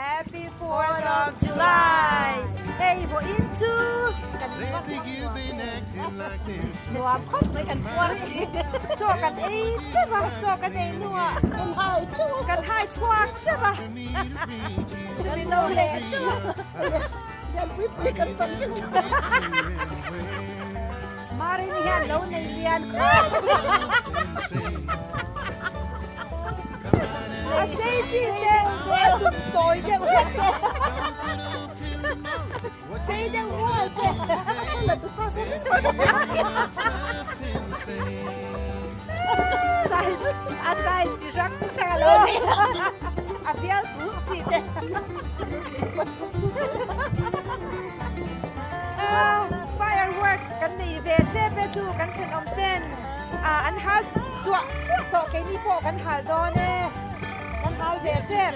Happy Fourth of July! Hei vawiin chu kan nuam khawp mai kan puar si. Chaw kan ei teuh a, chaw kan ei hnuah kan hai chhuak kan hai chhuak teuh a. Chumi lo leh teuh a. Lianpui pui kan cham teuh. Marini hian lo nei lian khawp. A sei chi te a dum tawi deuh hlek te. Sei deuh mual te. Size a size chi hrang hrang a lo ni. A bial puk chi te. Firework kan nei ve tep e chu kan thenawm ten an hal chuah chuah tawh keini pawh kan hal dawn e kan hal ve tep.